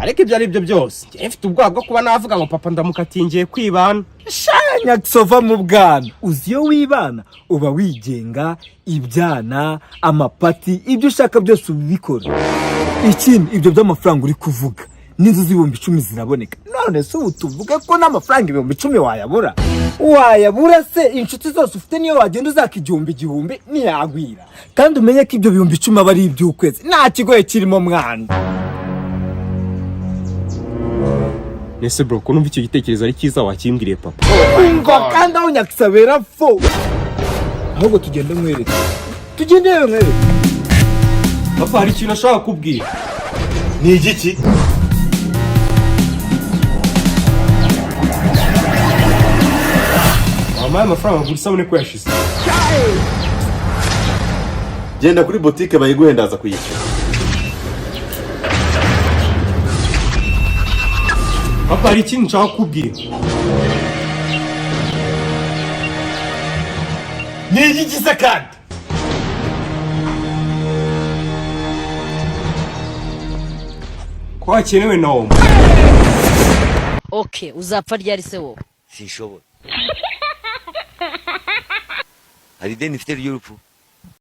Ariko ibyo ari byo byose, njyewe mfite ubwoba bwo kuba navuga ngo papa ndamukatiye, ngiye kwibana. Nyakisova mu bwana, uzi iyo wibana uba wigenga, ibyana, amapati, ibyo ushaka byose ubikora. Ikindi, ibyo by'amafaranga uri kuvuga, n'inzu z'ibihumbi 10 ziraboneka. None se ubu tuvuge ko n'amafaranga 10,000 wayabura? Wayabura se inshuti zose ufite? Niyo wagenda uzaka igihumbi igihumbi ntiyagwira. Kandi umenye ko ibyo 10,000 aba ari iby'ukwezi, nta kigoye kirimo mwana. Ese bro, ko numva icyo gitekerezo ari cyiza, wakimbwiriye papa? Umva kandi aho nyakisabera fo, ahubwo tugende mwereke, tugende yewe mwereke. Papa, hari ikintu ashaka kubwira. Ni igiki? Wampaye amafaranga agura isabune ko yashize? Genda kuri botike bayiguhe, ndaza kuyishyura. Papa, hari ikintu nshaka kukubwira. Ni igiki se kandi? Ko hakenewe na omo. Okay, uzapfa ryari se wowe? Sinshobora. Hari ideni mfite ry'urupfu.